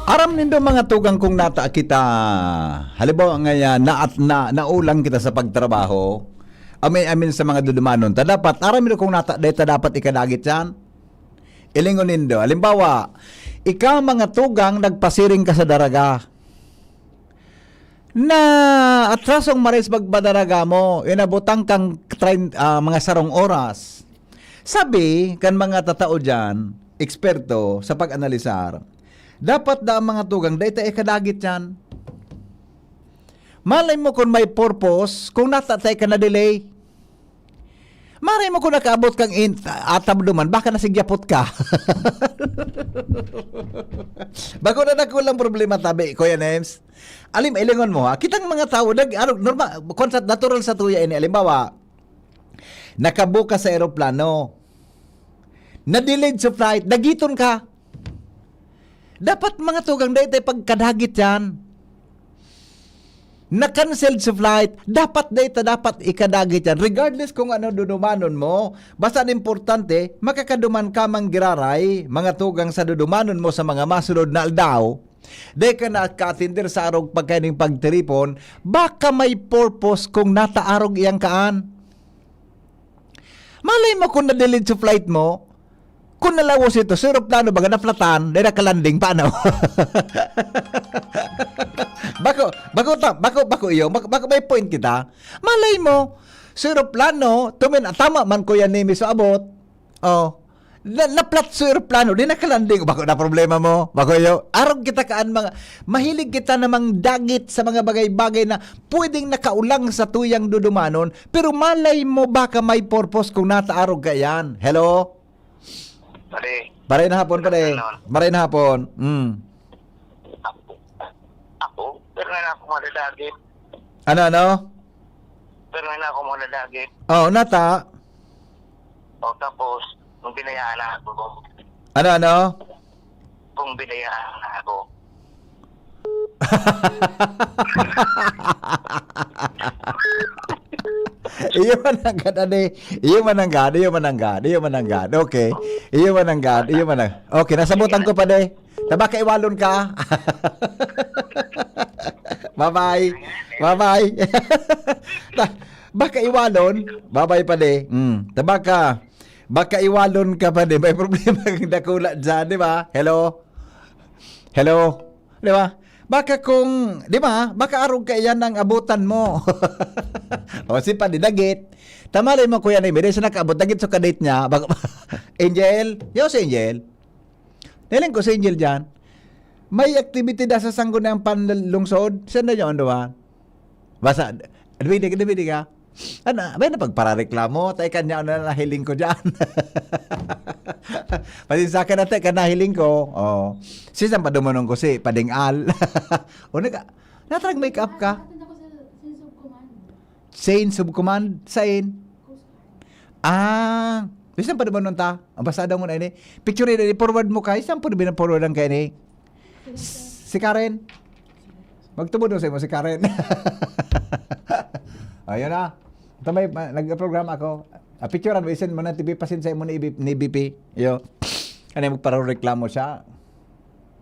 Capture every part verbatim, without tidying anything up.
Aram nindo, mga tugang, kung nata kita, halimbawa nga yan, na, na, naulang kita sa pagtrabaho, amin-amin sa mga dudumanon ta, dapat, aram nindo kung nata, dahil ta dapat ikadagit yan? Ilingon nindo. Halimbawa, ika, mga tugang, nagpasiring ka sa daraga. Na atrasong maris magbadaraga mo, inabutan kang train, ah, mga sarong oras. Sabi kan mga tatao diyan, eksperto sa pag-analisar, dapat da ang mga tugang, dai ta ikadagit yan. Malay mo kung may purpose, kung nata ta ka na-delay. Malay mo kung nakaabot kang in, atab duman, baka nasigyapot ka. Bako na dakulang problema tabi, Kuya Nems. Alim, ilingon mo, ha? Kitang mga tao, nag, ano, normal, kung sa, natural sa tuya ini. Halimbawa, nakabuka sa eroplano, na-delayed sa flight, dagiton ka. Dapat, mga tugang, dai tayo pagkadagit yan. Na-cancel sa flight, dapat dai ta dapat ikadagit yan. Regardless kung ano dudumanon mo, basta ang importante, makakaduman ka man giraray, mga tugang, sa dudumanon mo sa mga masunod na aldaw. Dai ka na ka-atender sa arog pagkaining pagtiripon, baka may purpose kung nata arog iyang kaan. Malay mo kung na-delayed sa flight mo, kung nalawos ito, sa eroplano, baga naplatan, dai nakalanding, paano? Bako, bako ta, bako, bako iyo, bako, bako may point kita. Malay mo, sa eroplano, tumin, ah, tama man, Kuya Nemi, sa abot. Oh. Na, naplat sa eroplano, dai nakalanding, bako na problema mo, bako iyo. Arog kita kaan mga, mahilig kita namang dagit sa mga bagay-bagay na pwedeng nakaulang sa tuyang dudumanon, pero malay mo baka may purpose kung nata arog ka yan. Hello? Pare. Maray na hapon, pare. Good afternoon. Maray na hapon. Mm. Ako, ako, pero nga na ako madadagit. Ano, ano? Pero nga na ako madadagit. Oh, nata. O, tapos, kung binayaan na ako. Ano, ano? Kung binayaan na ako. Iyo mananggad, ade. Iyo mananggad, iyo mananggad, iyo mananggad. Okay. Iyo mananggad, iyo manang-, okay, nasabutan ko pa, de. Tabaka iwalon ka. Bye-bye. Bye-bye. Ta-, baka iwalon. Bye-bye pa, de. Mm. Tabaka, baka iwalon ka pa, de. May problema kang dakula dyan, di ba? Hello? Hello? Di ba? Baka kung, di ba? Baka arog ka iyan ang abutan mo. O, si pa, di dagit. Tamali mo, Kuya Nemi. Di siya nakaabot. Dagit sa kadate niya. Baka, Angel? Yo, si Angel. Niling ko si Angel dyan. May activity da sa Sangguniang Panlungsod. Saan na yun, di ba? Basta, dibidi ka, dibidi ka. Ano, may na pagparareklamo, tayo kanya na nahiling ko dyan. Pati sa akin, ate, ka nahiling ko. Oh. Si San Padumunong ko, si Pading Al. O, nag-, natrag make up ka? Atin ako sa, sa subcommand. Chain subcommand? Sain? Coast Guard. Ah, bisan pa naman nun ta? Ang basada mo na ini. Picture ini, forward mo kay, saan po na forward ang kay ni? Si Karen. Magtubod mo sa imo si Karen. Ayun na. Ito may, ma-, nagprograma ako. Ah, picturean mo, isend mo na, T V, pasin sa imo ni B P, ni B P. Yo. Ano yung magpareklamo siya?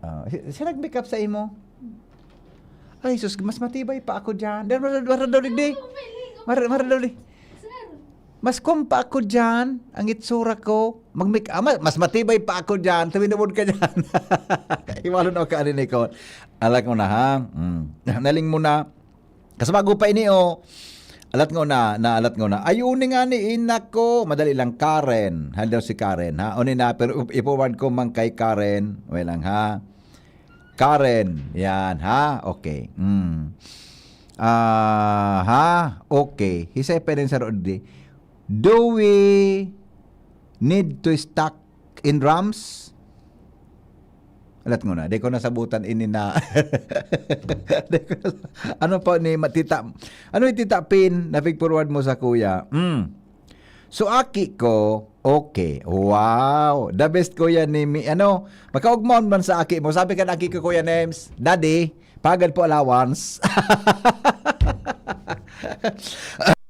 Ah, si-, siya nag-make up sa imo? Ay, sus, mas matibay pa ako dyan. Dahil mara-, mara daw digdi. Mara, mara daw di. Mas kung pa ako dyan, ang itsura ko, mag-make, ah, ma-, mas matibay pa ako dyan, tuminubod ka dyan. Iwalon ako ka, arin ikaw. Alat ko na, ha? Mm. Naling mo na. Kasi bago pa ini, oh. Alat ko na, na alat ko na. Ayun nga ni ina ko. Madali lang, Karen. Hal daw si Karen, ha? O ni na, pero ip-, ipuwan ko man kay Karen. Wait lang, ha? Karen. Yan, ha? Okay. Mm. Ah, ha? Okay. Hisay pa rin sa Rodri. Do we need to stock in rams? Alat ko na. Di ko nasabutan ini na. Di ko nas-, ano pa ni Matita? Ano yung Tita Pin na pig-forward mo sa kuya? Mm. So, aki ko, okay. Wow! The best, Kuya Nemi. Ano, makaugmaon man sa aki mo. Sabi ka na aki ko, Kuya Nems, "Daddy, pagad po allowance."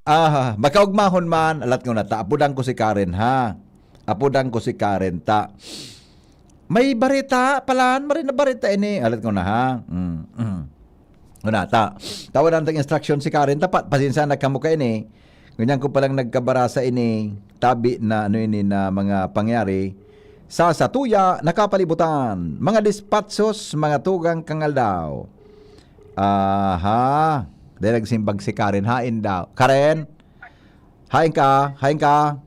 Ah, makaugmahon man. Alat ko na ta. Apudan ko si Karen, ha? Apudan ko si Karen, ta. May bareta, palan, maray na bareta ini. Alat ko na, ha? Mm, mm. Wala, ta. Tawadan tang instruction si Karen. Tapat, pasensya na kamo kaini. Ganyan ko palang nagkabara sa ini, tabi na ano ini na mga pangyari sa satuya na kapalibutan. Mga dispatsos, mga tugang kangaldaw. Aha. Dahil nagsimbag si Karen. Hain daw. Karen? Hain ka? Hain ka?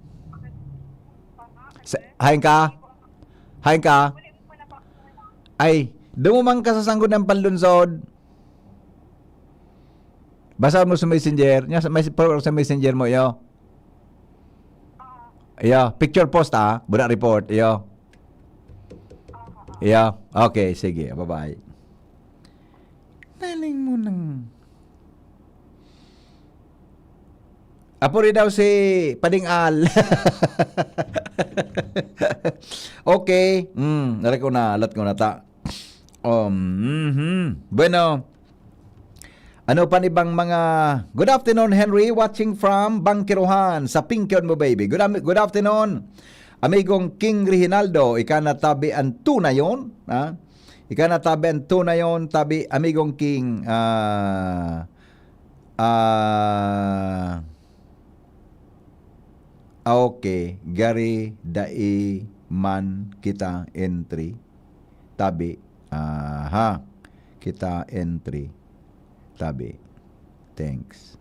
Sa- Hain ka? Hain ka? Ay, dumuman ka sa sanggol ng panlunsod. Basa mo sa messenger. Nya sa, mes- sa messenger mo, iyo. Iyo, picture post, ah. Bura report, iyo. Iyo. Okay, sige. Bye-bye. Naling mo nang... Apuri daw si Pading Al. Okay. Mm, alat ko na, alat ko na ta. Um, mhm. Bueno. Ano pa ni bang mga... Good afternoon, Henry. Watching from Bangkiruhan sa Pingkion mo, baby. Good, am- good afternoon, amigong King Reginaldo. Ika na tabi ang tunayon, ha? Ika na tabi ang tunayon, tabi, amigong King. Ah, ah, okay. Gari dai man kita entry. Tabi. Aha. Kita entry. Tabi. Thanks.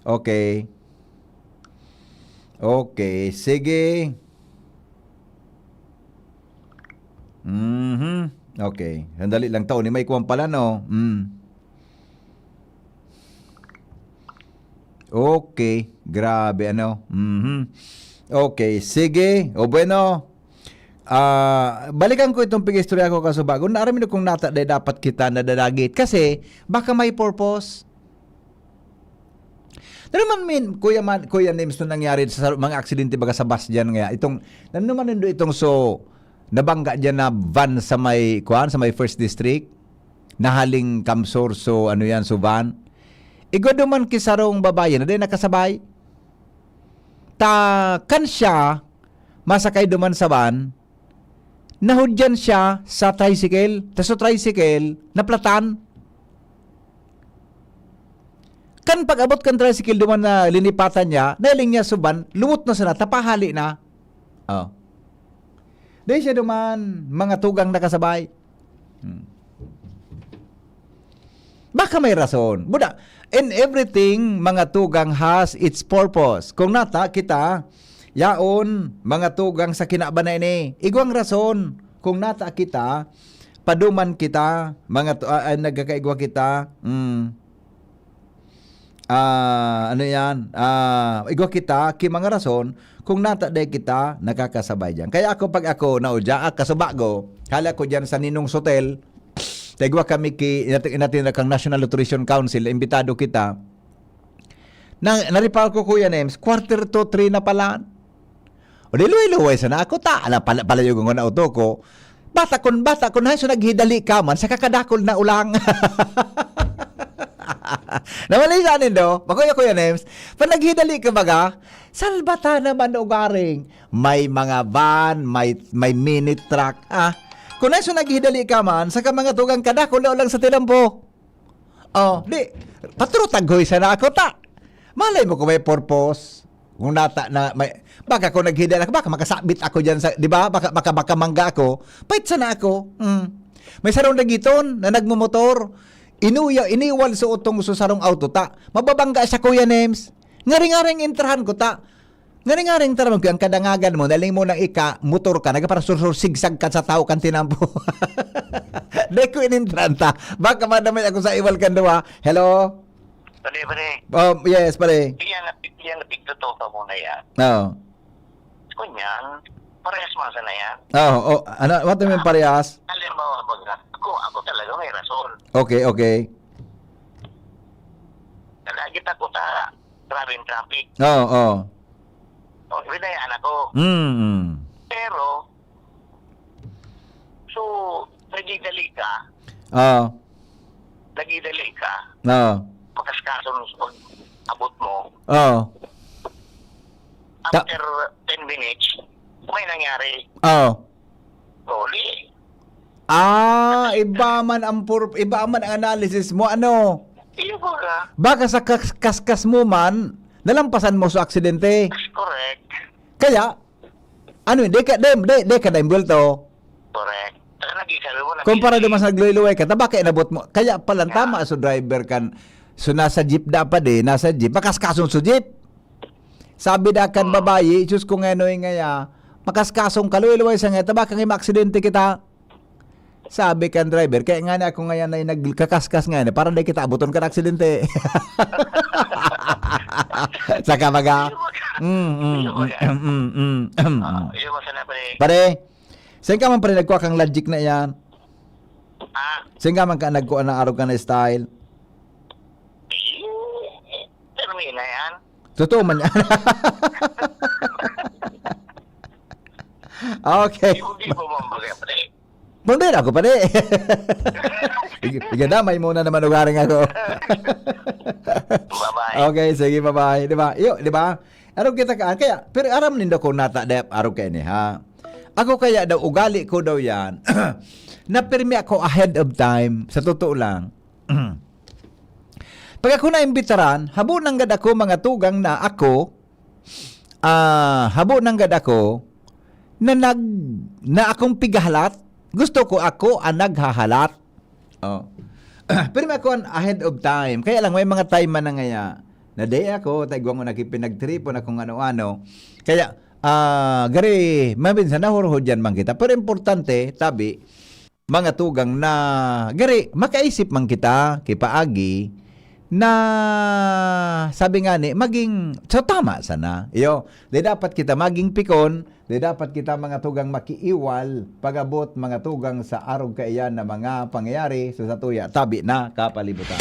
Okay. Okay. Sige. Mhm. Okay. Sandali lang, tao ni may kuwan pala, no? Mm. Okay. Grabe, ano? Mhm. Okay. Sige. O bueno. Ah, balikan ko itong pag-istorya ko kasubago. Naaram mo kung nata dai dapat kita nadadagit. Kasi, baka may purpose. Ano man, min, Kuya, man, Kuya Nims, nung nangyari sa mga aksidente baga sa bus dyan nga, itong, ano man nindo itong so, nabangga dyan na van sa may, kuan, sa may First District, nahaling Kamsor, so, ano yan, so van. Igwa duman kisarong babae na din nakasabay. Ta, kan siya, masakay duman sa van, nahudyan siya sa tricycle, ta so tricycle, naplatan. Kan pag-abot kan tricycle duman na linipatan niya, nailing niya suban, luwot na sana, tapahali na. Oh. Dahil siya duman, mga tugang nakasabay. Hmm. Baka may rason. Buda, in everything, mga tugang has its purpose. Kung nata kita, yaon, mga tugang sa kinaban na ini, igwang rason. Kung nata kita, paduman kita, mga tu- ah, ah, nagkakaigwa kita, mm, ah, ano yan, ah, igwa kita, ki mga rason, kung nata dai kita, nakakasabay diyan. Kaya ako, pag ako, naudya, ah, kasubago, hala ko diyan sa Ninong's Hotel, taigwa kami ki, inati-, inatin na kang National Nutrition Council, imbitado kita. Na, naripal ko, Kuya Nems, quarter to three na pala. O di, luway-luway sana ako, ta, ala, pala, palayo ko na auto ko. Bata kun, bata kun, hay, so naghidali ka man, sa kakadakol na ulang. Namalisa nindo, makuya, Kuya Nems, pag naghidali ka baga, salbata naman ugaring. May mga van, may, may mini truck, ah. Kung nasa naghidali ka man, sa ka mga tugang kadakol na ulang sa tilampo. Oh, di, patro taghoy sana ako ta. Malay mo kung may purpose. Kung nata na may, baka kung naghidal ako, baka makasabit ako diyan sa, di ba? Baka, baka, baka mangga ako. Pait sana ako. Mm. May sarong dagiton na nagmumotor. Inuya, iniwal sa utong sa sarong auto ta. Mababangga siya, Kuya Nems. Ngaring-ngaring intrahan ko ta. Ngaring-ngaring taram ko, ang kadangagan mo, naling mo nang ika, motor ka, nagparasursur, sigsag ka sa tao kan tinampo. Dai ko inintranta. Baka madamay ako sa iwal kan duwa. Hello? Pare, pare. Oh, yes, pare. Iyan na, iyan na pigtuto ka muna yan. Oo. Kunyan, parehas man sana yan. Oo, oh, ano, what do you mean parehas? Halimbawa, baga, ako, ako talaga may rason. Okay, okay. Nagagit ako ta, grabe yung traffic. Oo, oo. O, binayaan ako. Mm, mm. Pero, so, nagidali ka. Oo. Nagidali ka. Oo. Makaskaso nung sa pag-abot mo. Oo. Ta- After ten minutes, may nangyari. Oo. Uli. Ah, iba man ang pur-, iba man ang analysis mo, ano? Iyo po ka. Baka sa kas-, kaskas mo man, nalampasan mo sa aksidente. Correct. Kaya, ano, di ka, di, di, di ka na imbuwelto. Correct. Saka nag-isa mo na Kumpara busy. Duman sa nagluluway ka, tabaka inabot mo. Kaya pala, Yeah. Tama, so driver kan, so nasa jeep dapat eh, nasa jeep. Makaskason sa jeep. Sabi da kan Hmm. babayi, "Diyos ko, ngenoy ngaya, makaskasong kaluway-luway sa ngaya, tabaka nga maaksidente kita." Sabi kan driver, "Kaya nga na ako ngayon ay nagkakaskas ngayon, eh, para di kita abuton kan aksidente." Saka baga, Iyo, baga. mm, mm, Iyo, baga. mm, mm, mm, mm. Ah, iyo, basta na, pre. Pare, saan ka man, pare, nagkuha kang logic na yan? Ah. Saan ka man ka nagkuha na arog ka na style? Eh, pero may na yan. Totoo man yan. Okay. Hindi po, ma'am, bagay, pre. Pundin ako, pare. Iga-, igadamay mo na naman ugaring ako. Bye-bye. Okay, sige, bye-bye. Di ba? Iyo, di ba? Arog kita kaan. Kaya, pero aram nindo ko nata, dep, arog kayo ni, ha? Ako kaya daw, ugali ko daw yan. Napirmi ako ahead of time, sa totoo lang. Pag ako naimbitaran, habo nanggad ako, mga tugang, na ako, ah, habo nanggad ako, na nag-, na akong pigahalat. Gusto ko ako ang naghahalat. Oh. Pero may ako an ahead of time. Kaya lang, may mga time man na ngaya, na day ako, taigwa ko nakipinagtripon na kung ano-ano. Kaya, ah, gari, maminsan nahurhod yan man kita. Pero importante, tabi, mga tugang na, gari, makaisip man kita, kipaagi, na sabi nga ni, maging, so tama sana. Iyo, di dapat kita maging pikon, di dapat kita mga tugang makiiwal, pag-abot mga tugang sa arog kaiyan na mga pangyayari sa satuya, tabi na kapalibutan.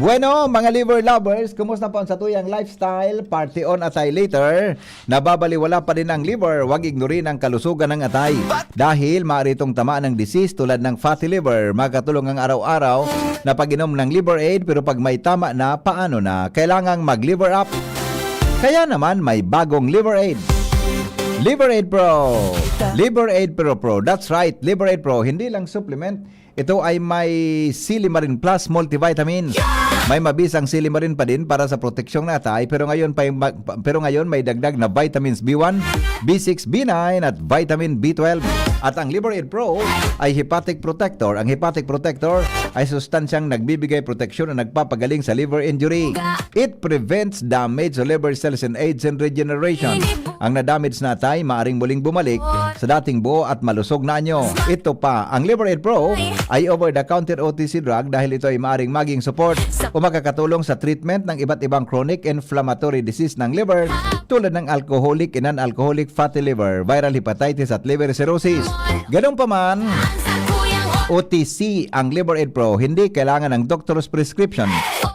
Bueno, mga liver lovers, kumusta po ang satuyang lifestyle? Party on, atay later. Nababaliwala pa din ang liver, wag ignorin ang kalusugan ng atay. Dahil maaari itong tamaan ng disease tulad ng fatty liver. Makatulong ang araw-araw na pag-inom ng Liver Aid, pero pag may tama na, paano na? Kailangang mag-Liver Up. Kaya naman, may bagong Liver Aid. Liver Aid Pro. Liver Aid Pro Pro. That's right, Liver Aid Pro. Hindi lang supplement, ito ay may Silimarin Plus Multivitamin. May mabisang silimarin pa din para sa proteksyon ng atay, pero ngayon pa yung ma-, pa-, pero ngayon may dagdag na vitamins B one, B six, B nine at vitamin B twelve. At ang Liver Aid Pro ay hepatic protector. Ang hepatic protector ay sustansyang nagbibigay proteksyon na nagpapagaling sa liver injury. It prevents damage sa liver cells and aids in regeneration. Ang na-damage na atay maaring muling bumalik sa dating buo at malusog na anyo. Ito pa, ang Liver Aid Pro ay over-the-counter O T C drug dahil ito ay maaring maging support o makakatulong sa treatment ng iba't ibang chronic inflammatory disease ng liver, tulad ng alcoholic and non-alcoholic fatty liver, viral hepatitis at liver cirrhosis. Ganun pa man, O T C ang Liver Aid Pro, hindi kailangan ng doctor's prescription.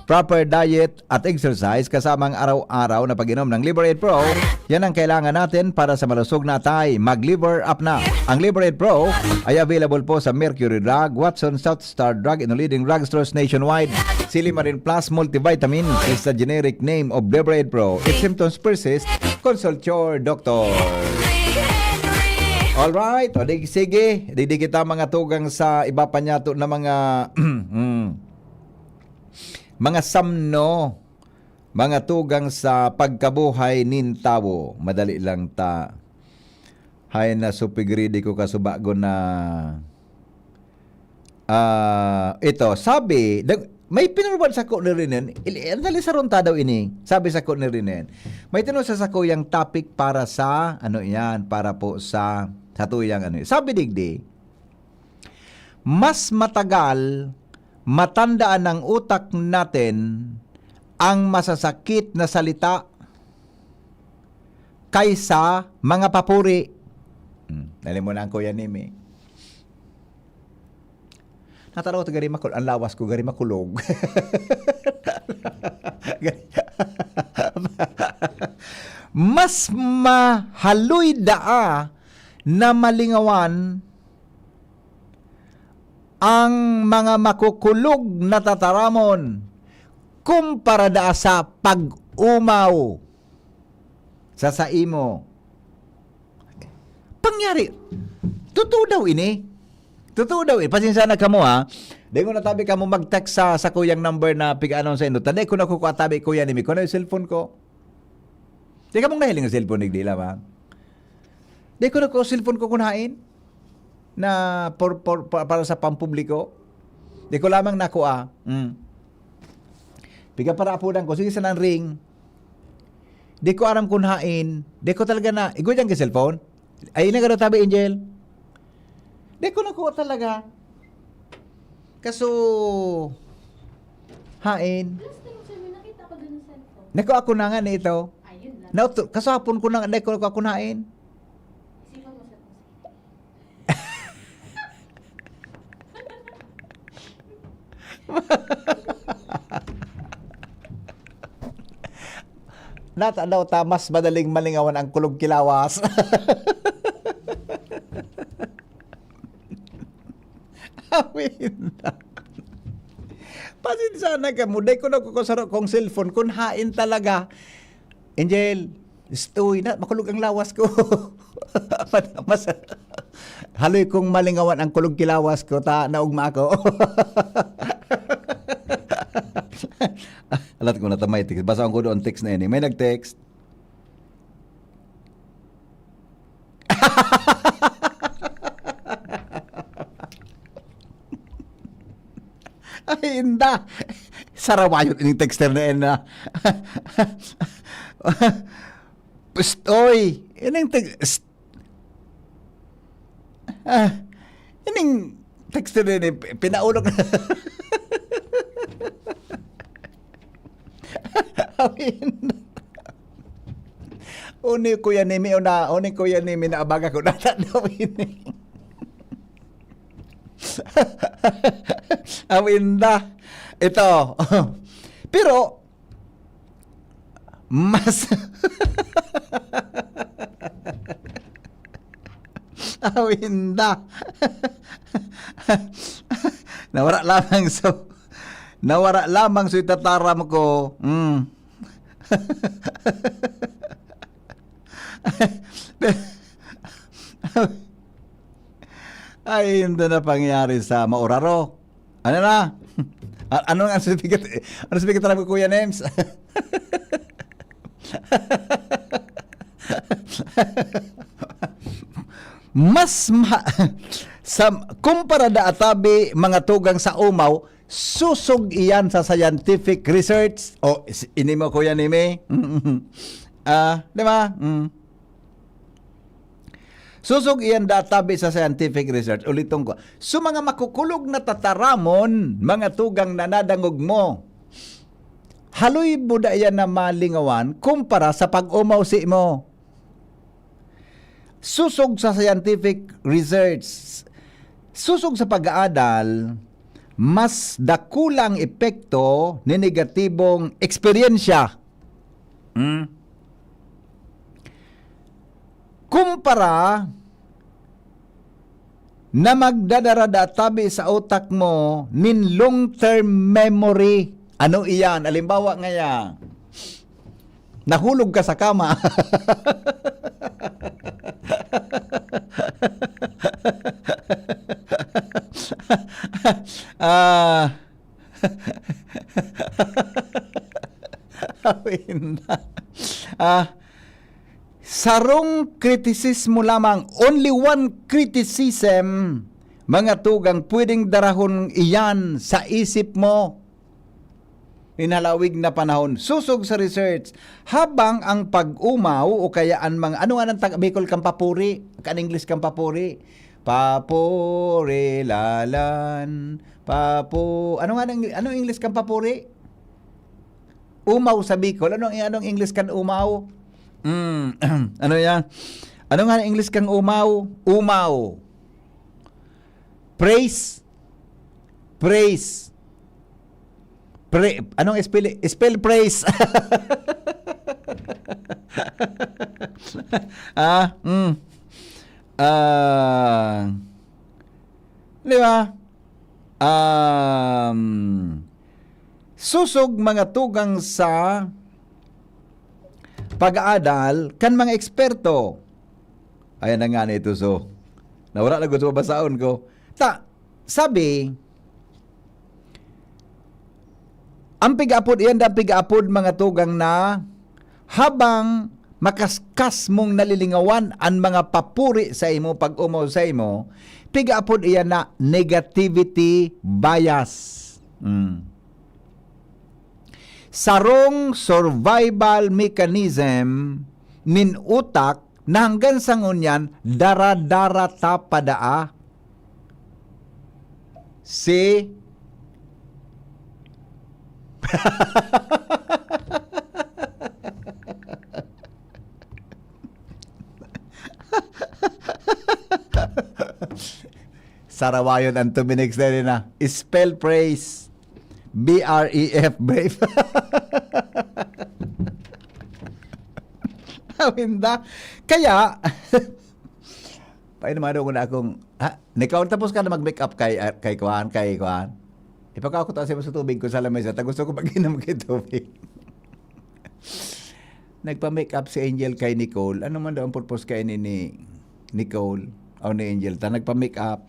Proper diet at exercise kasama ang araw-araw na pag-inom ng Liver Aid Pro, yan ang kailangan natin para sa malusog na atay. Mag-Liver Up na! Ang Liver Aid Pro ay available po sa Mercury Drug, Watson, South Star Drug, and leading drugstores nationwide. Silimarin Plus Multivitamin is the generic name of Liver Aid Pro. If symptoms persist, consult your doctor. Alright, o di, sige, di, di kita mga tugang sa iba pa niyato na mga, hmm, mga samno, mga tugang sa pagkabuhay nin tawo. Madali lang ta. Hay na, supigri, di ko kasubagon na, ah, ito, sabi, dag-, may pinurban sako ni Rinen, il-, ang dali sa runta daw ini. Sabi sako ni Rinen, may tinuro sa sakuyang topic para sa, ano yan, para po sa, sa tuyang ano. Sabi digdi, mas matagal matandaan ng utak natin ang masasakit na salita kaysa mga papuri. Hmm, dali mo na ang Kuya Nimi. Nataraw ko gari makul-, ang lawas ko gari makulog. Mas mahaloy daa na malingawan ang mga makukulog na tataramon kumpara daa sa pag-umaw sa saimo. Pangyari, totoo daw ini. Totoo daw eh. Pasensya na kamo ha. Dai ko na tabi kamo mag-text sa, sa kuyang number na piga-anon sa indo. Ta dai ko nakukua tabi kuya nimi. Kuno yung cellphone ko. Di kamong nahiling ang cellphone, nigdi lamang. Dai ko nakukua cellphone ko kun hain. Na por, por, pa- para sa pampubliko. Dai ko lamang nakua. Mm. Piga para apudan ko. Sige, sanang ring. Dai ko aram kun hain. Dai ko talaga na. Igwa dyan ka cellphone? Ay, nagano tabi, Angel? Dai ko nakua talaga. Kaso, hain. Last time, sir, may nakita ko dun sa cellphone. Nakua ko na nga na ito. Ayun lang. Na, kaso hapon ko na, dai ko nakua kun hain. Isipan mo, sir. Natadaw ta, mas madaling malingawan ang kulog ki lawas. Awin na. Pasensya na kamo. Dai ko nakukua saro kong cellphone. Kun hain talaga. Angel, stoy na, makulog ang lawas ko. Mas, haloy kong malingawan ang kulog ki lawas ko, ta naugma ako. Alat ko na tamay text. Basahon ko doon text na ini. May nag-text. Ay, inda. Sarawayon ining texter na yan na. Psst, oy. Ining teg-, psst. Ah, ining texter na yan, eh, pinaulog na. Amin. Uni kuya nimi, una, uni kuya nimi na abaga ko nata daw ini. Awinda. Ito. Pero, mas awinda. Nawara lamang so, nawara lamang so itataram ko. Mm. Ay, hindi na pangyari sa mauraro. Ano na? A-, ano ang certificate? Ano certificate na ko, Kuya Nems? Mas ma-, sa, kumpara da atabi mga tugang sa umaw, susog iyan sa scientific research. O, is-, ini mo, Kuya Nimi? Ah, di ba? Mm. Susog iyan da atabi sa scientific research. Uliton ko. So, mga makukulog na tataramon, mga tugang na nadangog mo, haloy mo da iyan na malingawan kumpara sa pag-umaw si mo. Susog sa scientific research, susog sa pag-aadal, mas dakula ang epekto ni negatibong eksperyensya. Hmm? Kumpara na magdadara da tabi sa utak mo nin long-term memory. Ano iyan? Halimbawa ngaya, nahulog ka sa kama. Ah, awin na. Ah, sarong kritisismo lamang, only one criticism, mga tugang, pwedeng darahon iyan sa isip mo. Nin halawig na panahon, susog sa research, habang ang pag-umaw o kaya an mga, ano nga ng tag-, Bicol kang papuri, kan English kang papuri, papuri lalan, papu-, ano nga ng, ano English kang papuri? Umaw sa Bicol. Anong, anong English kan umaw? Mm, ano yan? Ano nga ang English kang umaw? Umaw. Praise. Praise. Pre-, anong spell? Spell praise. Ah, mm. Ah, di ba? Um, susog mga tugang sa pag-aadal kan mga eksperto. Ayan na nga nito, so. Nawala na gusto babasaon ko. Ta, sabi, ang pig-apod, iyan da ang pig-apod, mga tugang, na habang makaskas mong nalilingawan an mga papuri sa imo, pag-omaw sa imo, pig-apod iyan na negativity bias. Mm. Sarong survival mechanism nin utak na hanggang sa ngunyan, dara-dara ta pa daa. Si Sarawayon ang tuminig sa na. Spell phrase. B R E F, brave. Awinda. Kaya, painumado ko na akong, ha? Nikaw, tapos ka na mag-make up kay, ah, kay kuan, kay kuan. Ipakaw ko to sa tubig ko sa lamesa. Ta gusto ko mag-inom kay tubig. Nagpa-make up si Angel kay Nicole. Ano man daw ang purpose kay ni, ni Nicole o ni Angel? Ta nagpa-make up.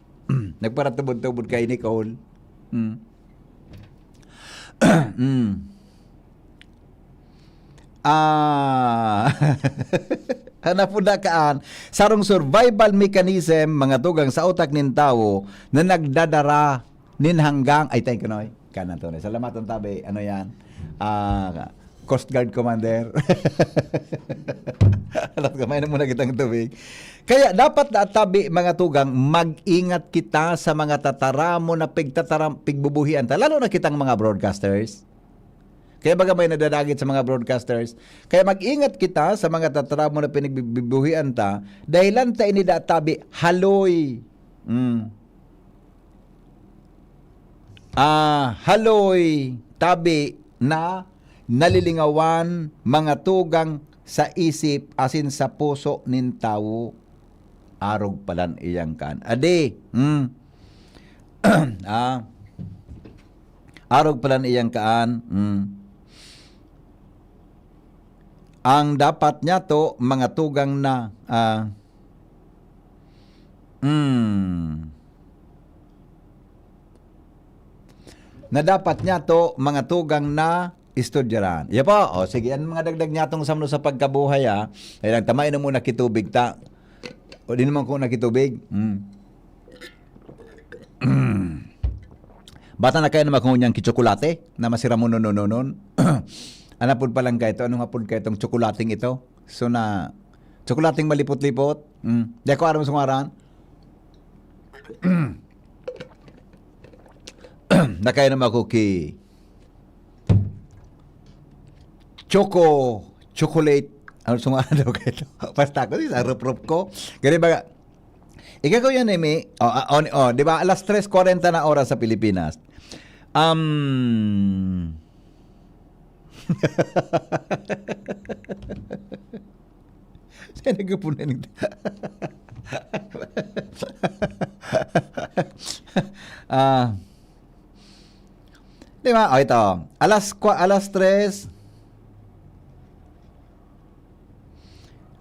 Nagparatubod-tubod kay Nicole. Hmm. Hmm. Ah, hanap po na kaan. Sarong survival mechanism, mga tugang, sa utak nin tawo na nagdadara nin hanggang, ay, thank you, Noy. Kanan to, Noy. Salamat, ang tabi. Ano yan? Ah, Coast Guard Commander. Alam ko, may na muna kitang tubig. Kaya dapat na tabi, mga tugang, mag-ingat kita sa mga tataramon na pigtataram, pigbubuhian ta. Lalo na kitang mga broadcasters. Kaya baga may nadadagit sa mga broadcasters. Kaya mag-ingat kita sa mga tataramon na pinagbibuhian ta. Dahilan ta ini da tabi, haloy. Mm. Ah, haloy, tabi na nalilingawan, mga tugang sa isip asin sa puso nin tawo. Arog palan iyang kaan. Adi, hmm. Ah, arog palan iyang kaan. Hmm. Ang dapat niya to, mga tugang na, ah, hmm. Na dapat niya to, mga tugang na estudyaran. Iya po, o sige, ang mga dagdag niya tong samno sa pagkabuhay, ha. Ay lang, tamain mo muna kitubig ta. O di naman ko nakitubig. Hmm. Bata na kayo naman kung niyang kitsokolate na masira mo nonononon. Ano po palang kayo ito? Anong hapon kayo itong tsokolating ito? So na, tsokolating malipot-lipot. Hmm. Di ako aram sa ngaran. Nakaya naman ako ki Choco, chocolate. Ano sa mga ano kayo? Basta ako, sa rup-rup ko. Gani ba, ikaw yan, Emi? O, ah, on, oh, di ba? Alas tres kwarenta na oras sa Pilipinas. Um, Saan nagpupunan ito? Ah, di ba? O, ito. Alas kwa-, alas tres,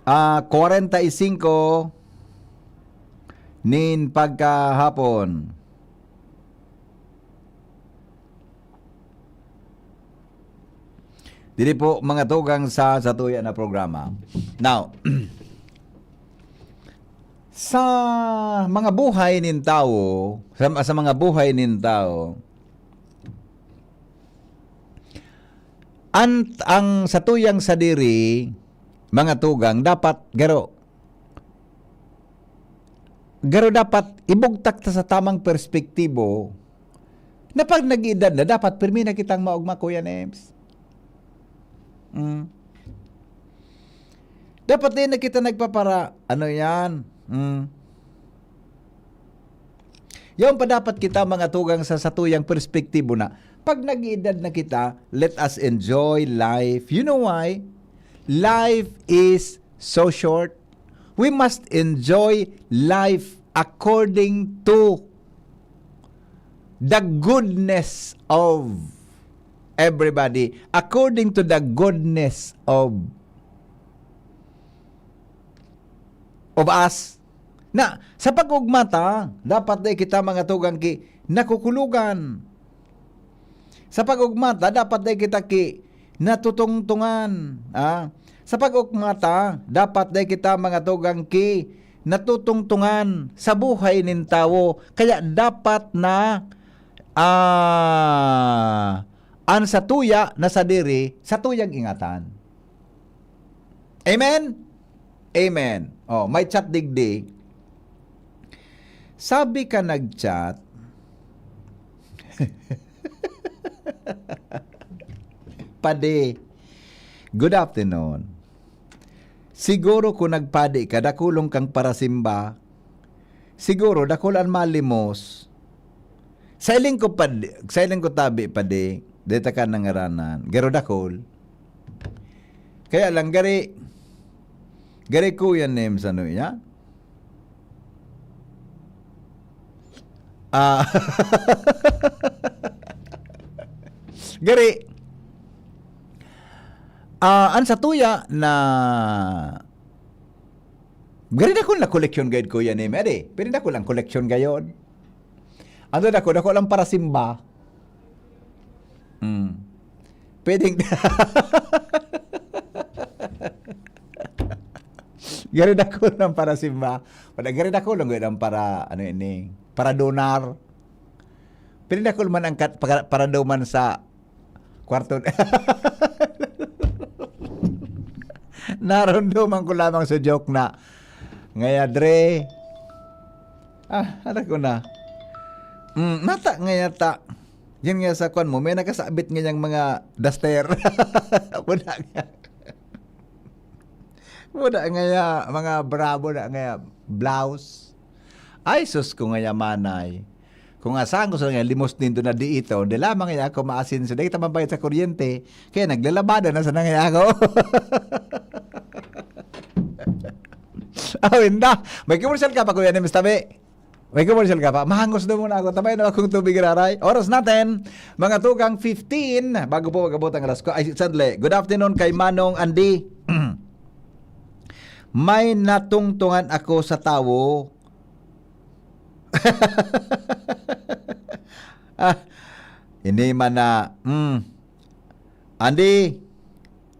ah, kwarenta y singko nin pagkahapon. Dili po, mga tugang, sa satuya na programa. Now, sa mga buhay nin tawo, sa, sa mga buhay nin tawo, an, ang satuyang sadiri, mga tugang, dapat garo, garo dapat ibugtak ta sa tamang perspektibo na pag nag-edad na, dapat pirmi na kitang maogma, Kuya Nems. Mm. Dapat di na kita nagpapara-, ano yan? Mm. Yaon pa dapat kita, mga tugang, sa satuyang perspektibo na pag nag-edad na kita, let us enjoy life. You know why? Life is so short. We must enjoy life according to the goodness of everybody, according to the goodness of of us. Na, sa pag-ugma ta, dapat dai kita mga tugang ki nakukulogan. Sa pag-ugma ta, dapat dai kita ki natutungtungan. Ah? Sa pag-ugma ta, dapat dai kita mga tugang ki natutungtungan sa buhay nin tawo. Kaya dapat na, ah, an satuya na sadiri, satuyang ingatan. Amen? Amen. Oh, may chat digdi. Sabi ka nag-chat, "Padi, good afternoon. Siguro kung nagpadi ka, dakulong kang parasimba. Siguro, dakul an malimos." Sa iling ko padi, sa iling ko tabi, padi, deta ka nangaranan. Garo dakul. Kaya lang, gari, gari Kuya Nim sa nuya. Ah, gari, ah, an satuya na, gari dakul na koleksyon gayod, Kuya Nim. Adi, pwede dakul an koleksyon gayod. Ano dakul, dakul an parasimba. Hmm. Pwedeng gari dakul an parasimba. Wala, gari dakul lang gayod an para, ano ini, para donar. Pwede dakul man ang kat-, para, para daw man sa kwarto. Naramdaman ko lamang sa joke na, ngaya, Dre. Ah, ano ko na? Mm, nata ngaya ta. Yan nga sa kwan mo, may nakasabit ngayang mga duster. Wala nga. Wala ngaya, mga bravo na ngaya, blouse. Ay, sus ko ngaya, manay. Kung asahan ko sa nga limos nindo na di ito, di lamang ngaya ako maasin sa dahil tamang bayad sa kuryente, kaya naglalabada na sana ngaya ako. Awin na. May commercial ka pa, Kuya Nims, tabi? May commercial ka pa? Mahangos daw muna ako. Tabay na akong tubig, raray. Oras natin, mga tugang fifteen. Bago po mag-abot ang alas ko. Ay, sandali. Good afternoon kay Manong Andy. May natungtungan ako sa tawo. Ah, ini man na, mm. Andy,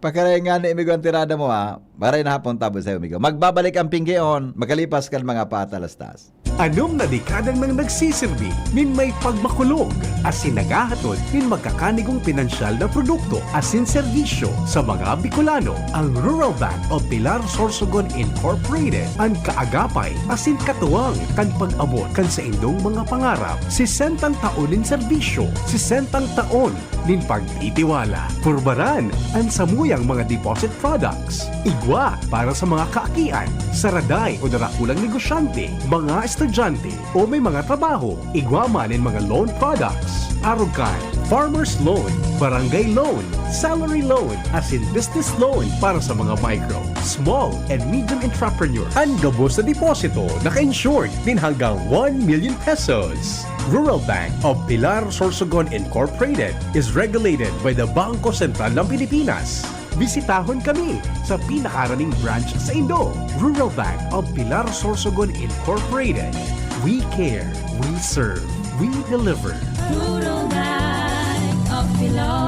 pakiray nga ni Amigo ang tirada mo, ha? Maray na hapon tabo sa'yo, Amigo. Magbabalik ang Pinggion, makalipas kan mga patalastas. Anom na dekada nang nagsisirbi nin may pagmakulog asin naghahatod nin magkakanigong pinansyal na produkto asin serbisyo sa mga Bicolano. Ang Rural Bank of Pilar Sorsogon Incorporated, an kaagapay asin katuwang kan pag-abot kan saindong mga pangarap. Sesentang taon nin serbisyo, sesentang taon nin pagtitiwala. Purbaran an samuyang mga deposit products. Igwa para sa mga kaakian, saraday o darakulang negosyante, mga estudyante, o may mga trabaho. Igwa man nin mga loan products. Arog kan farmer's loan, barangay loan, salary loan, asin business loan para sa mga micro, small, and medium entrepreneurs. An gabos na deposito naka-insured nin hanggang one million pesos. Rural Bank of Pilar Sorsogon Incorporated is regulated by the Bangko Sentral ng Pilipinas. Bisitahon kami sa pinakaraning branch saindo. Rural Bank of Pilar Sorsogon Incorporated. We care, we serve, we deliver. Rural Bank of Pilar.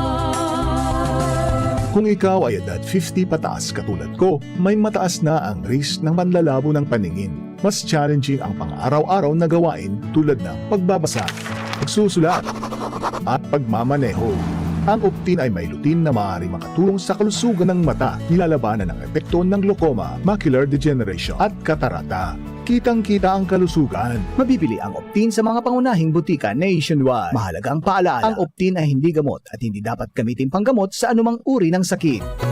Kung ikaw ay edad fifty pataas katulad ko, may mataas na ang risk ng panlalabo ng paningin. Mas challenging ang pang-araw-araw na gawain tulad ng pagbabasa, pagsusulat, at pagmamaneho. Ang Optin ay may lutein na maaaring makatulong sa kalusugan ng mata, nilalabanan ang epekto ng glaucoma, macular degeneration, at katarata. Kitang-kita ang kalusugan. Mabibili ang Optin sa mga pangunahing butika nationwide. Mahalagang paalala, ang Optin ay hindi gamot at hindi dapat gamitin panggamot sa anumang uri ng sakit.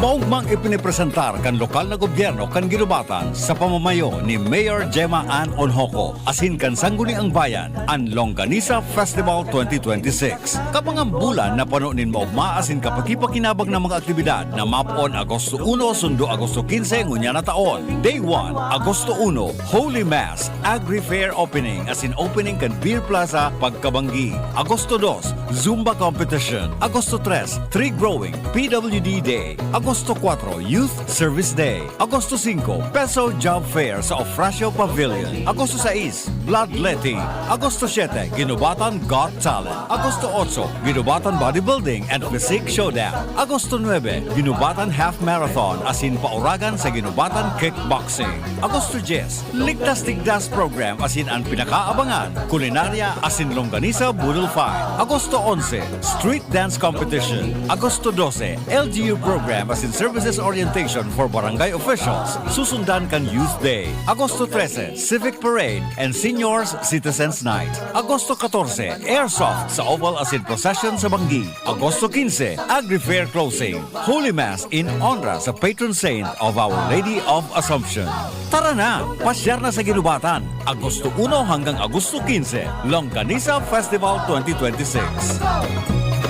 Maugmang ipinipresentar kan lokal na gobyerno kan Guinobatan sa pamamayo ni Mayor Gemma Ann Onhoco asin kan Sangguniang Bayan, an Longganisa Festival twenty twenty-six. Kabangang bulan na pano nin maogma asin kapakipakinabang na mga aktibidad na mapoon Agosto uno sundo Agosto quince ngunyan na taon. Day one, Agosto uno, Holy Mass, Agri Fair Opening asin opening kan Beer Plaza pagkabanggi. Agosto dos, Zumba Competition. Agosto tres, Tree Growing, P W D Day. Agosto Agosto kwatro, Youth Service Day. Agosto singko, Peso Job Fair sa Ofracio Pavilion. Agosto sais, Bloodletting. Agosto siyete, Ginubatan Got Talent. Agosto otso, Ginubatan Bodybuilding and Physique Showdown. Agosto nuebe, Ginubatan Half Marathon asin pauragan sa Ginubatan Kickboxing. Agosto diyes, Ligtas Tigdas Program asin an pinakaabangan, kulinarya asin longganisa boodle fight. Agosto onse, Street Dance Competition. Agosto dose, L G U Program asin Services Orientation for Barangay Officials. Susundan kan Youth Day. Agosto trese, Civic Parade and Seniors Citizens Night. Agosto katorse, Airsoft sa Oval asin Procession sa Banggi. Agosto kinse, Agri Fair Closing. Holy Mass in honra sa patron saint of Our Lady of Assumption. Tara na! Pasyar na sa Ginubatan, Agosto uno hanggang Agosto kinse, Longganisa Festival twenty twenty-six.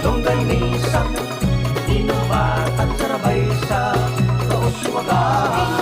Longganisa, Ginubatan, sarabay sa Kauswagan.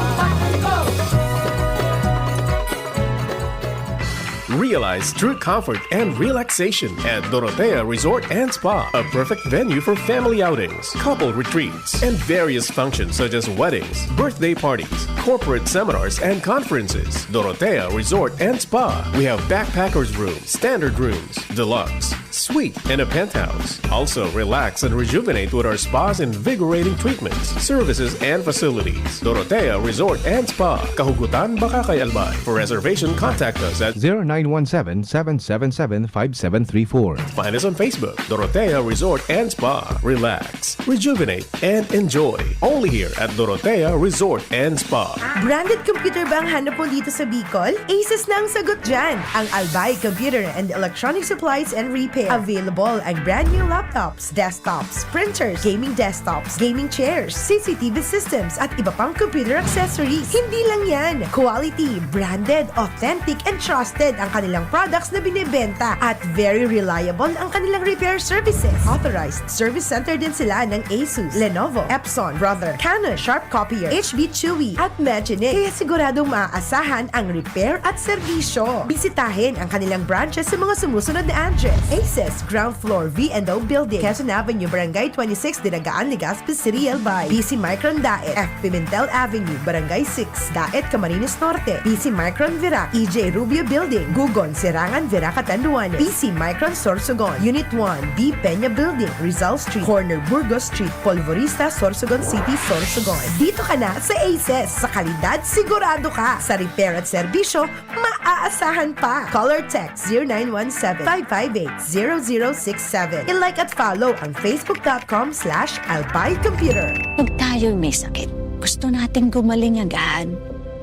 Realize true comfort and relaxation at Dorotea Resort and Spa, a perfect venue for family outings, couple retreats, and various functions such as weddings, birthday parties, corporate seminars, and conferences. Dorotea Resort and Spa. We have backpackers room, standard rooms, deluxe, suite, and a penthouse. Also, relax and rejuvenate with our spa's invigorating treatments, services, and facilities. Dorotea Resort and Spa, Kahugutan, Bacacay, Albay. For reservation, contact us at zero nine one seven, seven seven seven, five seven three four. Find us on Facebook, Dorotea Resort and Spa. Relax, rejuvenate, and enjoy. Only here at Dorotea Resort and Spa. Branded computer ba ang hanap mo dito sa Bicol? Asus na ang sagot dyan! Ang Albay Computer and Electronic Supplies and Repair. Available ang brand new laptops, desktops, printers, gaming desktops, gaming chairs, C C T V systems, at iba pang computer accessories. Hindi lang yan! Quality, branded, authentic, and trusted ang kanilang products na binebenta at very reliable ang kanilang repair services. Authorized service center din sila ng Asus, Lenovo, Epson, Brother, Canon, Sharp Copier, H B Chewy, at Magine. Kaya siguradong maaasahan ang repair at serbisyo. Bisitahin ang kanilang branches sa mga sumusunod na address: Aces, ground floor, V and O Building, Quezon Avenue, Barangay twenty-six, Dinagaan, Legazpi City, Albay. B C Micron Daet, F Pimentel Avenue, Barangay six, Daet, Camarines Norte. B C Micron Virac, E J Rubio Building, Gugon, Serangan, Virac, Catanduanes. B C Micron Sorsogon, Unit one, B Peña Building, Rizal Street, corner Burgos Street, Polvorista, Sorsogon City, Sorsogon. Dito ka na sa Aces. Sa kalidad, sigurado ka. Sa repair at serbisyo, maaasahan pa. Call or text zero nine one seven, five five eight, zero zero six seven. I-like at follow ang facebook dot com slash albay computer. Pag tayo'y may sakit, gusto nating gumaling agad.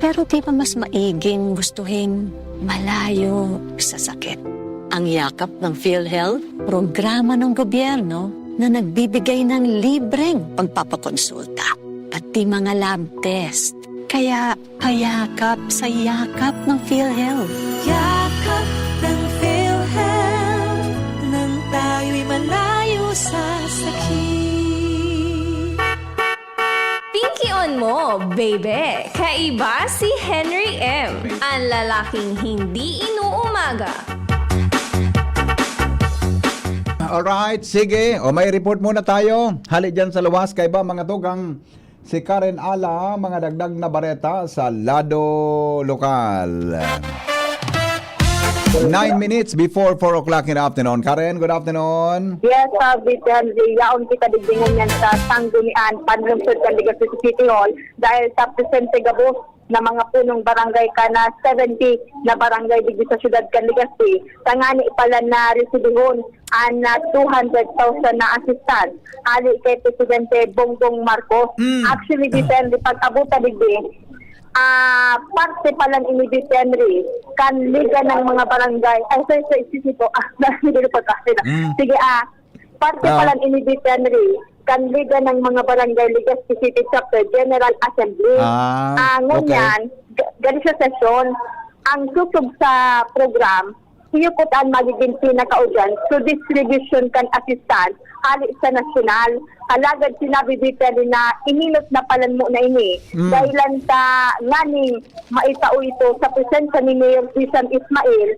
Pero di ba mas maiging gustuhin malayo sa sakit? Ang yakap ng PhilHealth, programa ng gobyerno na nagbibigay ng libreng pagpapakonsulta, pati mga lab test. Kaya payakap sa yakap ng PhilHealth. Yakap ng PhilHealth, nang tayo'y malayo sa sakit. Pinkion mo, baby! Kaiba si Henry M, ang lalaking hindi inuumaga. Alright, sige. O, may report muna tayo. Hali dyan sa luwas, kaiba, mga tugang. Si Karen Ala, mga dagdag na bareta sa lado lokal. Nine minutes before four o'clock in the afternoon. Karen, good afternoon. Yes, uh, Vic Henry, yaon kita digdi ngunyan sa Sanggunian, panlungsod kan Legazpi City Hall, dahil sa presente gabos na mga punong barangay kan seventy na barangay digdi sa siyudad kan Legazpi, tangani pala na resibihon an, ah, two hundred thousand na assistance hali kay Presidente Bongbong Marcos. Mm. Actually, Vic Henry, pag-abot ta digdi, ah, parte pa lang ini, Vic Henry, kan Liga ng mga Barangay. Ay, sorry, sorry, excuse me po. Ah, hindi na pagkakasila. Mm. Sige, ah, parte pa Ah. lang ini, Vic Henry, kan Liga ng mga Barangay, Legazpi City Chapter General Assembly. Ah, Ah, okay. ngunyan, ga-, gani sa sesyon, ang susog sa program, iyo kuta an magiging pinaka-audience to distribution kan assistance hali sa nasyonal. Alagad sinabi, Vic Henry, na inilot na palan mo na ini. Mm. Dahilan ta nganing maitao ito sa presensya ni Mayor Susan Ismail,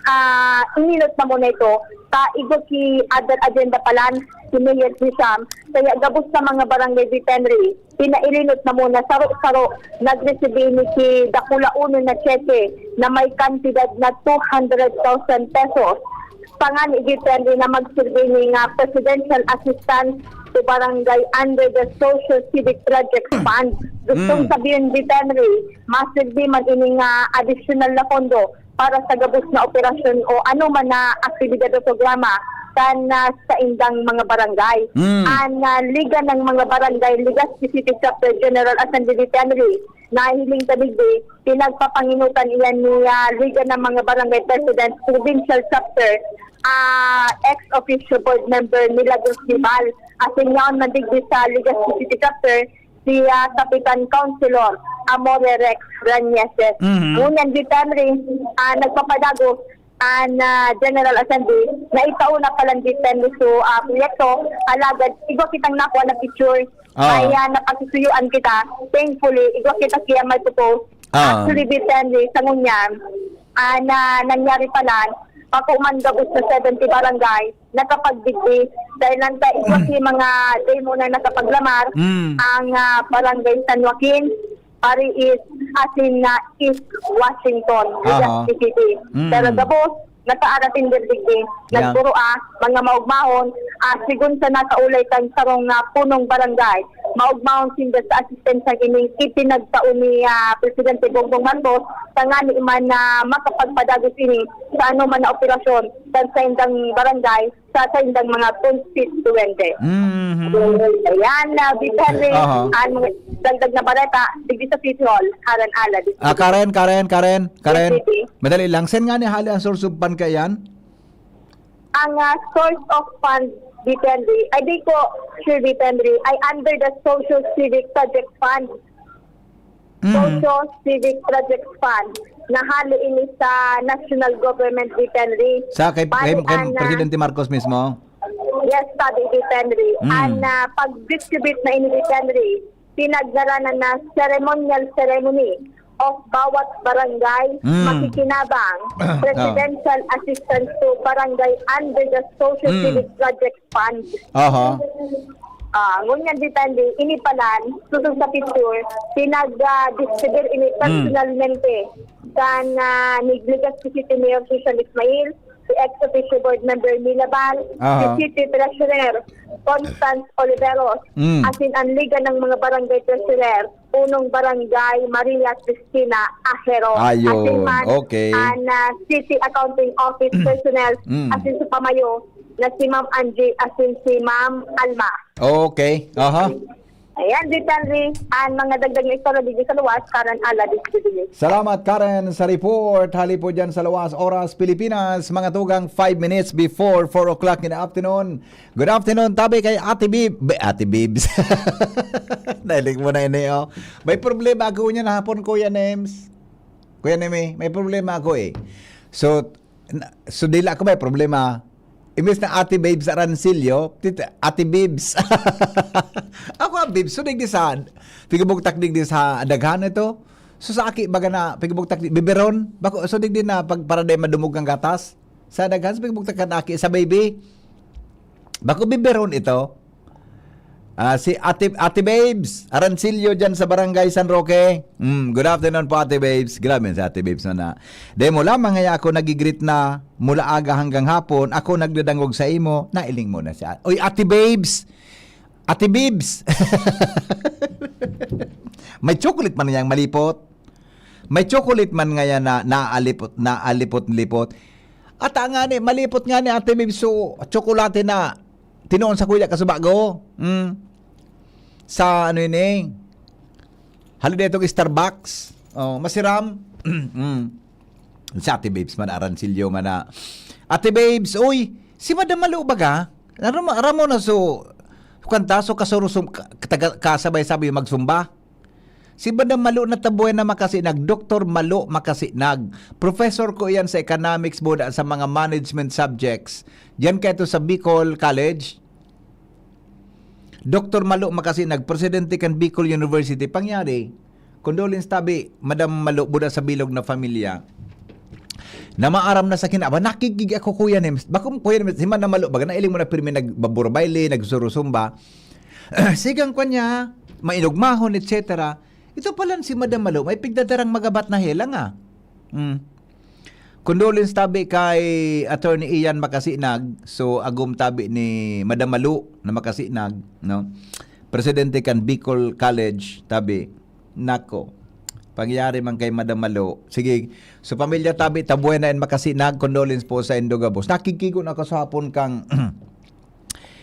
ah, inilot na mo na ito. Ta igwa ki other agenda palan si Mayor Hisham, kaya gabos sa mga barangay veterinary, pinailinot na muna saro-saro, nagresibi ini ki dakula uno na cheque na may kantidad na two hundred thousand pesos. Pangani veterinary na magsirbi ini nga presidential assistance to barangay under the Social Civic Projects Fund. Gustong Mm. sabihin veterinary, masirbi man ini nga additional na pondo para sa gabos na operasyon o ano man na aktibidad o programa kan, ah, saindang mga barangay. Mm. An, ah, Liga ng mga Barangay, Legazpi City Chapter General Assembly Veterinary, nahiling ta digdi, pinagpapanginutan iyan ni, ah, Liga ng mga Barangay President Provincial Chapter, ah, ex officio board member Milagros Dibal. Asin yaon man digdi sa Legazpi City Chapter, si, ah, Kapitan Councilor Amore Rex Rañeses. Mhm. Ngunyan, veterinary, ah, nagpapadagos an, ah, General Assembly na itao na palan veterinary so, ah, proyekto. Alagad, igwa kitang nakuha na picture. Ah. Kaya napagsusuyuan kita. Thankfully, igwa kita kaya may propose. Ah. Actually, veterinary, sa ngunyan, ah, na nangyari palan, pag-uman gabos na seventy barangay, nakapagdigdi. Dahil lang ta, igwa si mga demo na nakapaglamar, Mm. ang, ah, Barangay San Joaquin, Pari East, asin na East Washington, Aha. Legazpi City. Mm. Pero gabos, nasa arating digdi, Yeah. nagburo, ah, mga maugmahon, ah, sigon sa nakaulay kan sarong, ah, punong barangay, maugmahon sinda sa asistensyang ining ipinagtao ni, ah, Presidente Bongbong Marcos, tanganing man na makapagpadagos ini sa anoman na operasyon kan saindang barangay, sa saindang mga constituyente. Mhm. Ayan, ah, Big Henry, Aha. ang dagdag na bareta, digdi sa City Hall, Karen Ala, Digdi. Ah, Karen, Karen, Karen, Karen. Yes, City. Madali lang. Saan nga ni hali ang source of fund kaiyan? Ang, ah, source of fund, Big Henry, ay di ko sure, Big Henry, ay under the Social Civic Project Fund. Mm. Social Civic Project Fund. Nahali ini sa National Government, Big Henry. Sa kay, Bali, kay, kay an, ah, Presidente Marcos mismo? Yes, sabi, Big Henry. Mm. An, ah, pag-distribute na ini, Big Henry, pinaggaranan na ceremonial ceremony of bawat barangay Mm. makikinabang, Ah, ah. presidential assistance to barangay under the Social Mm. Civic Project Fund. Aha. Ah, ngunyan, Big Henry, ini palan, susog sa picture, pinag, ah, distribute ini Mm. personalmente kan, ah, ni Legazpi City Mayor Susan Ismail, si ex officio board member Mila Bal, Aha. si City Treasurer Constance Oliveros, Mm. asin ang Liga ng mga Barangay Treasurer, Punong Barangay Maria Cristina Ajero. Ayun, Asin man, okay. ang, ah, City Accounting Office personnel, Mm. asin sa pamayo na si Ma'am Angie, asin si Ma'am Alma. Okay, aha. Ayan, Big Henry, ang mga dagdag na istorya digdi sa luwas, Karen Ala, Digdi. Salamat, Karen, sa report. Hali po dyan sa luwas, oras, Pilipinas, mga tugang five minutes before four o'clock in the afternoon. Good afternoon, tabi kay Ate Bib-, Be-, Ate Bibs. Nailing mo na ini, oh. May problema ako niya na hapon, Kuya Nems. Kuya Nemi, may problema ako, eh. So, na, so dila ko may problema. Imbes na Ate Babes Arancillo, tit-, Ate Bibs. Ako ang Bibs. So, digdi sa, pigubugtak digdi sa daghan ito. So, sa aki, baga na, pigubugtak di, biberon. Bako, so, digdi na, pag, para di madumog ang gatas. Sa daghan, sa pigubugtak kan aki, sa baby. Bako, biberon ito. Ah, si Ate, Ate Babes Arancillo dyan sa Barangay San Roque. Mm, good afternoon po, Ate Babes. Grabe si Ate Babes na na. Dahil mula mangaya ako nagigreet na mula aga hanggang hapon, ako nagdadangog sa imo, nailing mo na siya. Uy, Ate Babes! Ate Babes! May chocolate man niyang malipot. May chocolate man ngayon na naalipot, naalipot-lipot. At ang nga ni, malipot nga ni Ate Babes, so, tsokolate na tinoon sa kuya kasubago. Mm. Sa ano yun eh? Halo na itong Starbucks. Oh, masiram. Mm. Si Ate Babes man, Arancillo man na. Ate Babes, uy, si Madam Malo baga? Ramo, ramo na so, kanta, so kasurusum-, ka-, taga-, kasabay-sabay magsumba. Si Madam Malo na tabuhay na makasinag, Doktor Malo Makasinag. Professor ko iyan sa economics, buda sa mga management subjects. Diyan kayo sa Bicol College. Doktor Malo Makasinag, presidente kan Bicol University. Pangyari, condolence tabi, Madam Malo, buda sa bilog na familia. na maaram na sa kinaban, nakikig ako, Kuya Nems. Bakong Kuya Nems, si Madam Malo, baga nailing mo na pirmi nagbaburbayle, nagsurusumba. Sigang kwa niya, mainugmahon, et cetera. Ito pala si Madam Malo, may pigdadarang magabat na helang, ah. Mm. Condolence tabi kay Attorney Ian Makasinag. So, agom tabi ni Madam Malo na Makasinag, no? Presidente kan Bicol College, tabi. Nako, pangyari man kay Madam Malo. Sige, so pamilya tabi, tabuhay na in Makasinag, condolence po sa indo gabos. Nakikigo na ako sa hapon kang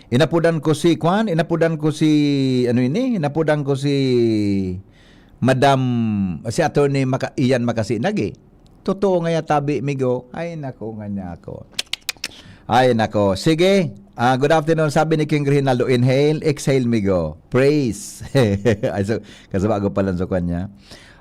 inapodan ko si, kwan, inapodan ko si, ano ini? Inapodan ko si Madam, si Attorney Maka-, Ian Makasinag eh. Totoo nga ya tabi, migo. Ay, nako, nga niya ako. Ay, nako. Sige. Ah, good afternoon. Sabi ni King Reginaldo, inhale, exhale, migo. Praise. Ay, so, kasama ko pala sa kanya.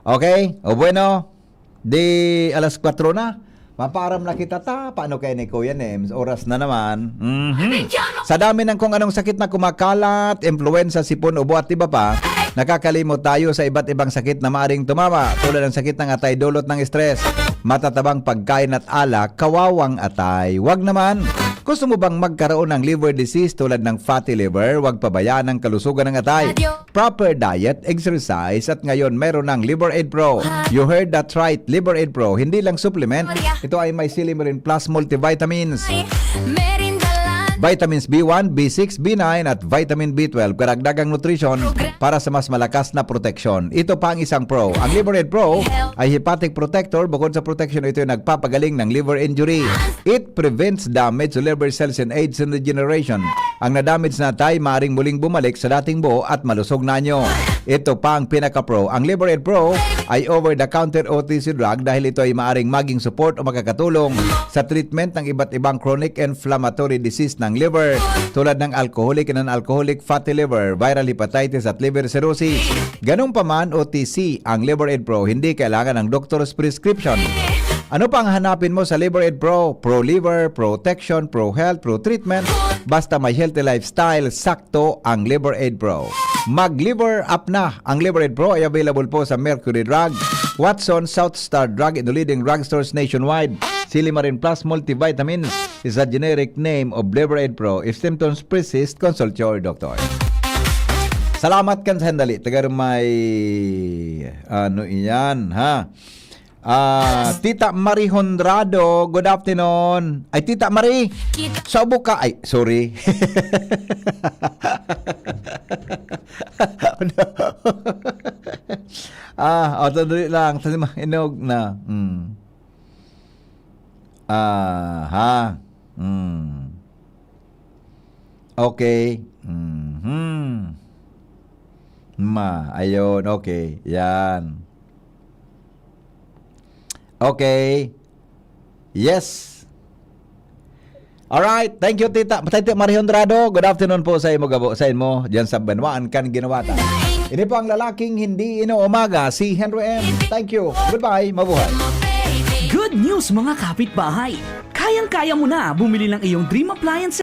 Okay. O bueno, di alas kwatro na. Mapaaram na kita ta. Paano kaya ni Kuya Nems? Oras na naman. Mhm. Sa dami ng kung anong sakit na kumakalat, impluensa, sipon, ubo at iba pa, nakakalimot tayo sa iba't ibang sakit na maaring tumama, tulad ng sakit ng atay dulot ng stress, matatabang pagkain at alak, kawawang atay. Wag naman! Gusto mo bang magkaroon ng liver disease tulad ng fatty liver? Wag pabayaan ang kalusugan ng atay. Proper diet, exercise, at ngayon meron ng Liver Aid Pro. You heard that right, Liver Aid Pro, hindi lang supplement. Ito ay may Silimarin Plus multivitamins. Vitamins B one, B six, B nine, at vitamin B twelve, karagdagang nutrisyon para sa mas malakas na proteksyon. Ito pa ang isang pro. Ang Liver Aid Pro ay hepatic protector. Bukod sa proteksyon, ito ay nagpapagaling ng liver injury. It prevents damage to liver cells and aids in regeneration. Ang nadamage na atay maaring muling bumalik sa dating buo at malusog na anyo. Ito pa ang pinaka-pro. Ang Liver Aid Pro ay over-the-counter O T C drug dahil ito ay maaring maging support o makakatulong sa treatment ng iba't ibang chronic inflammatory disease ng liver, tulad ng alcoholic and non-alcoholic fatty liver, viral hepatitis at liver cirrhosis. Ganun pa man, O T C ang Liver Aid Pro, hindi kailangan ng doctor's prescription. Ano pa ang hanapin mo sa Liver Aid Pro? Pro liver, protection, pro health, pro treatment. Basta may healthy lifestyle, sakto ang Liver Aid Pro. Mag-Liver Up na! Ang Liver Aid Pro ay available po sa Mercury Drug, Watson, South Star Drug, and leading drugstores nationwide. Silimarin Plus Multivitamin is a generic name of Liver Aid Pro. If symptoms persist, consult your doctor. Salamat kan sa handali. Taga may, ano iyan, ha? Ah, Tita Marie Honrado, good afternoon. Ay, Tita Marie, sa ubo ka. Ay, sorry. Ah, o, sandali lang. Sandali, ma-, inog na. Hmm. Aha. Hmm. Okay. Mhm. Ma, ayun, okay. Yan. Okay. Yes. Alright. Thank you, Tita. Tita Marie Honrado. Good afternoon po sa imo, gabo, sa imo, diyan sa Banwaan kan Ginawatan. Ini po ang lalaking hindi inuumaga, si Henry M. Thank you. Goodbye. Mabuhay. Good news, mga kapitbahay! Kayang-kaya mo na bumili ng iyong dream appliance